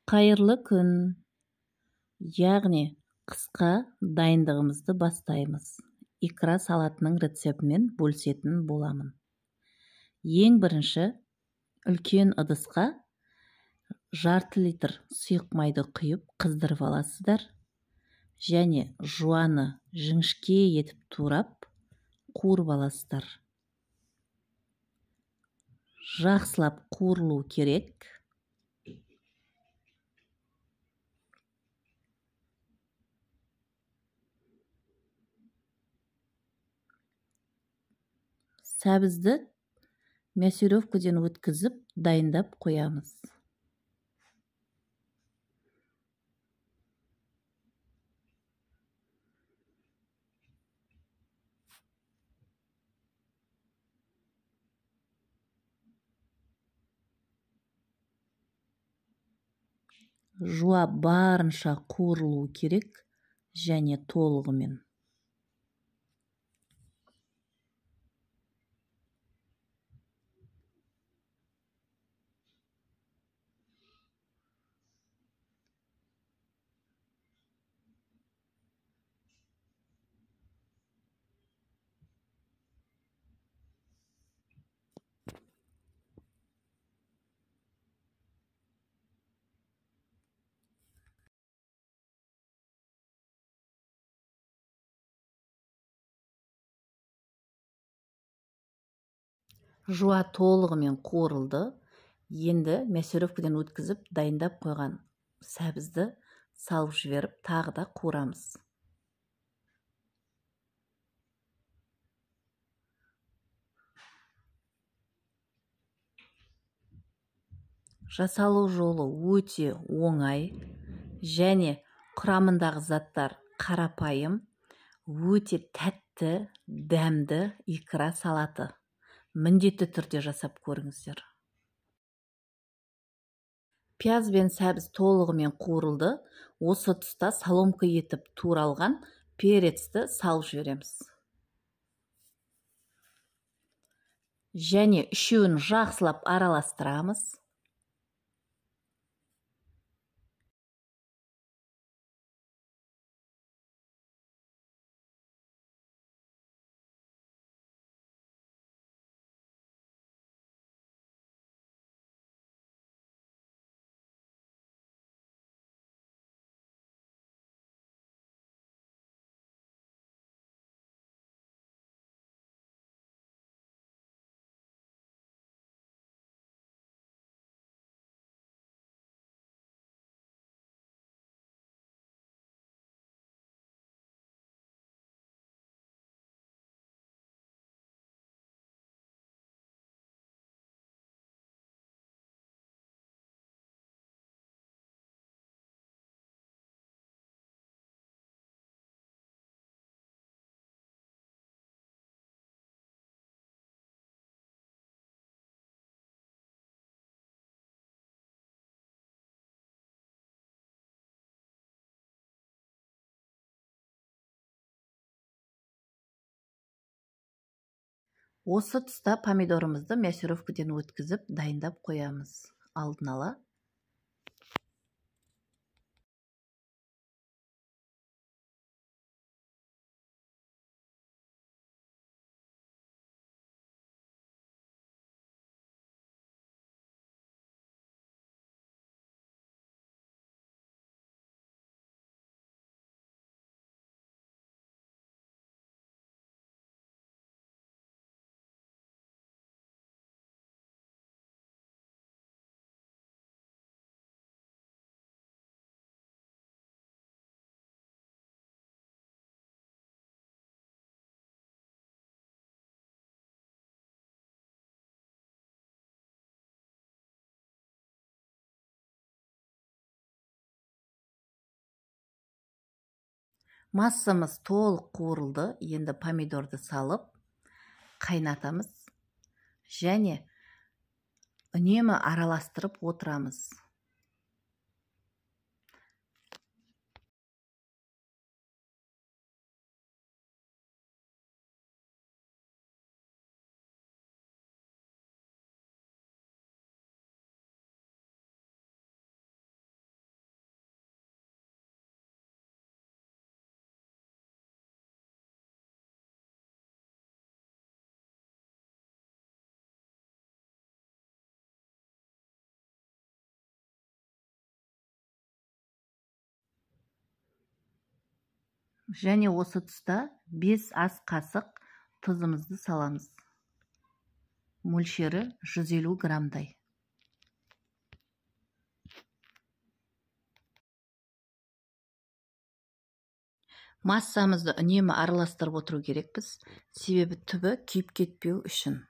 Қайырлы күн. Яғни қысқа дайындығымызды бастаймыз. Икра салатының рецептімен бөлісетін боламын. Ең бірінші үлкен ыдысқа жарты литр сұйық майды құйып қыздырып аласыздар. Және жуаны жіңішке етіп турап қуырып аласыздар. Жақсылап қуырылу керек. Сәбізді мясорубкадан өткізіп дайындап қоямыз. Жуа барынша қуырылу керек және толығымен. Жуа толығымен қуырылды. Енді мясорубкадан өткізіп дайындап қойған сәбізді салып жіберіп тағы да қуырамыз. Жасалу жолы өте оңай және құрамындағы заттар қарапайым, өте тәтті, дәмді икра салаты. Міндетті түрде жасап көріңіздер. Пияз бен сәбіз толығымен қуырылды. Осы тұста соломка етіп туралған перецті салып жібереміз. Және үшеуін жақсылап араластырамыз. Осы тұста помидорымызды мясорубкадан өткізіп дайындап қоямыз алдын ала. Массамыз толық қуырылды. Енді помидорды салып қайнатамыз және үнемі араластырып отырамыз. Және осы тұста 5 ас қасық тұзымызды саламыз. Мөлшері 150 граммдай. Массамызды үнемі араластырып отыру керекпіз, себебі түбі күйіп кетпеу үшін.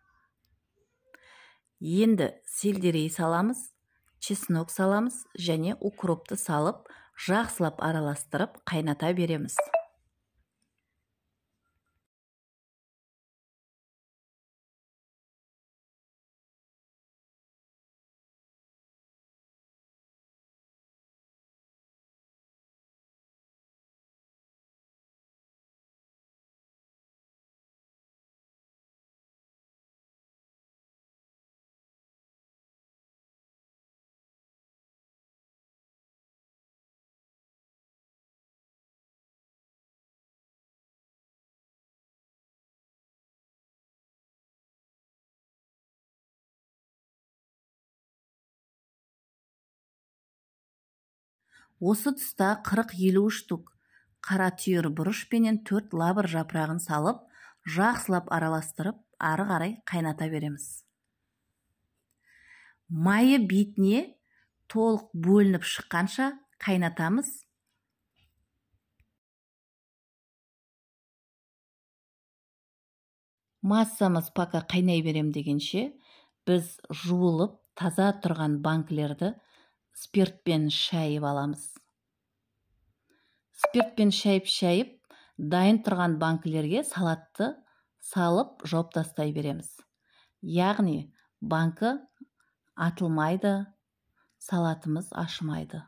Енді сельдерей саламыз, чеснок саламыз және укропты салып, жақсылап араластырып қайната береміз. Осы тұста 40-50 штук қара түйір бұрыш пенен 4 лавр жапырағын салып, жақсылап араластырып, ары қарай қайната береміз. Майы бетіне толық бөлініп шыққанша қайнатамыз. Массамыз пока қайнай берем дегенше, біз жуылып таза тұрған банкілерді спиртпен шайып аламыз. Спиртпен шайып-шайып, дайын тұрған банкілерге салатты салып жауып тастай береміз. Яғни банкі атылмайды, салатымыз ашымайды.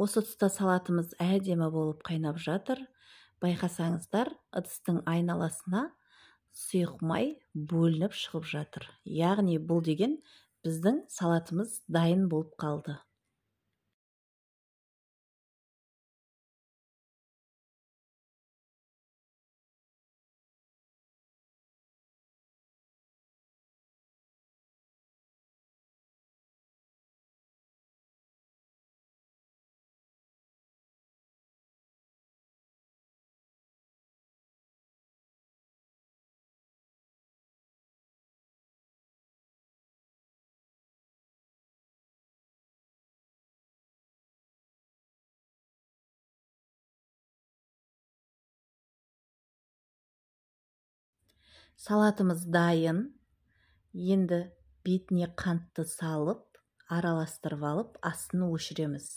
Осы тұста салатымыз әдемі болып қайнап жатыр. Байқасаңыздар, ыдыстың айналасына сұйық май бөлініп шығып жатыр. Яғни бұл деген біздің салатымыз дайын болып қалды. Салатымыз дайын. Енді бетіне қантты салып, араластырып алып, астын өшіреміз.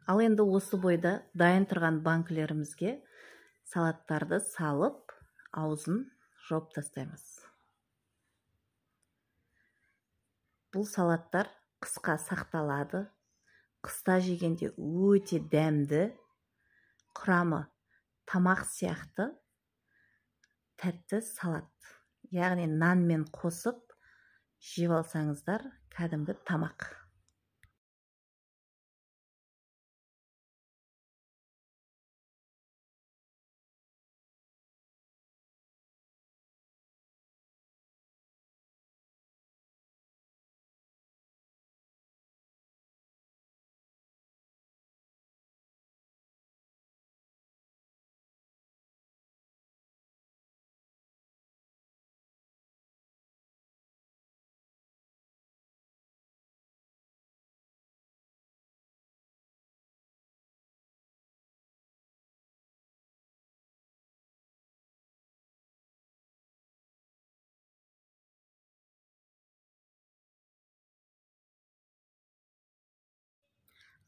Ал енді осы бойда дайын тұрған банкілерімізге салаттарды салып, аузын жауып тастаймыз. Бұл салаттар қысқа сақталады. Қыста жегенде өте дәмді, құрамы тамақ сияқты тәтті салат. Яғни нанмен қосып жеп алсаңыздар кәдімгі тамақ.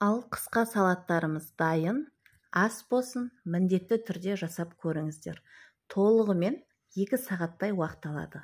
Ал қысқа салаттарымыз дайын. Ас болсын, міндетті түрде жасап көріңіздер. Толығымен 2 сағаттай уақыт алады.